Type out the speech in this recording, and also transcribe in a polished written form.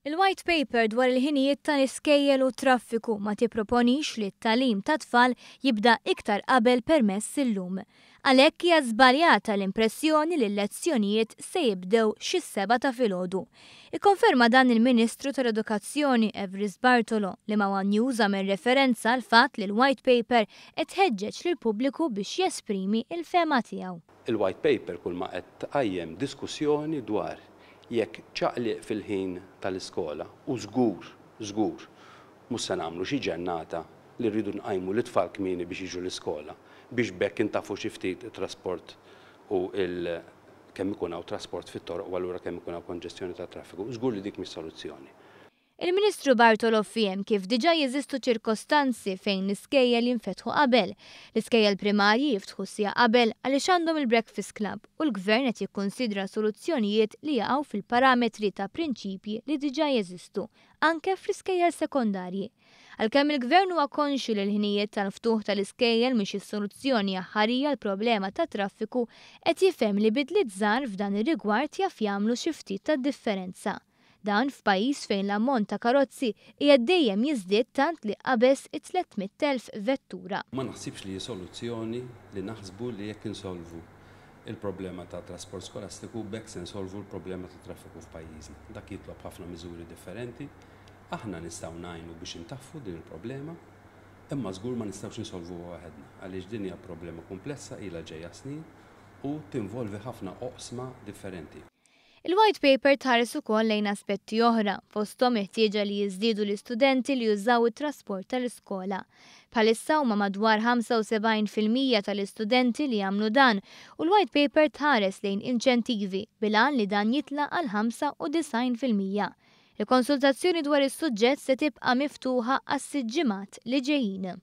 Il-White Paper dwar il-ħinijiet tal-iskejjel u t-traffiku ma tipproponix li t-tagħlim tat-tfal jibda iktar qabel permess illum. Għalhekk hija żbaljata l-impressjoni li l-lezzjonijiet se jibdew xis-sebgħa ta' filgħodu. Ikkonferma dan il-Ministru tal-Edukazzjoni Evarist Bartolo li ma' one News għamel referenza għall-fatt li l-White Paper qed tħeġġeġ lill-pubbliku biex jesprimi l-fehma tiegħu. Il-White Paper kulma qed tqajjem diskussjoni dwar jekk ċaqliq fil-ħin tal-iskola, u żgur, żgur, mhux se nagħmlu xi ġennata li rridu nqajmu lit-tfal kmieni biex jiġu l-iskola, biex b'hekk intaffu xi ftit it-trasport u l kemm ikun hawn trasport fit-toroq u allura kemm ikun hawn konġestjoni tat-traffiku. Żgur li dik mhix soluzzjoni. Il-Ministru Bartolo fiehem kif diġà jeżistu ċirkostanzi fejn l-iskejjel jinfetħu qabel. L-iskejjel primarji jiftħu siegħa qabel għaliex għandhom il-breakfast club u l-Gvern qed jikkunsidra soluzzjonijiet li jaqgħu fil-parametri ta' prinċipji li diġà jeżistu anke fl-iskejjel sekondarji. Għalkemm il-Gvern huwa konxju li l-ħinijiet tal-ftuħ tal-iskejjel mhix is-soluzzjoni aħħarija għall-problema tat-traffiku, qed jifhem li bidliet żgħar f'dan ir-rigward jaf jagħmlu xi ftit tad-differenza. Dan f'pajjiż fejn l-ammont ta' karozzi qiegħed dejjem jiżdied tant li qabeż it-300,000 vettura. Ma naħsibx li hi soluzzjoni li naħsbu li jekk insolvu l-problema ta' trasport skolastiku b'hekk se nsolvu l-problema tat-traffiku f'pajjiżna. Dak jitlob ħafna miżuri differenti. Aħna nistgħu ngħinu biex intaffu din il-problema, imma żgur ma nistgħux insolvuha waħedna għaliex din hija problema kumplessa ilha ġejja snin u tinvolvi ħafna oqsma differenti. Il-White Paper tħares ukoll lejn aspetti oħra, fosthom il-ħtieġa li jiżdiedu l-istudenti li jużaw it-trasport tal-iskola. Bħalissa huma madwar 75% tal-istudenti li jagħmlu dan u l-White Paper tħares lejn inċentivi bil-għan li dan jitla' għal 95%. Il-konsultazzjoni dwar is-suġġett se tibqa' miftuħa għas-sitt ġimgħat li ġejjin.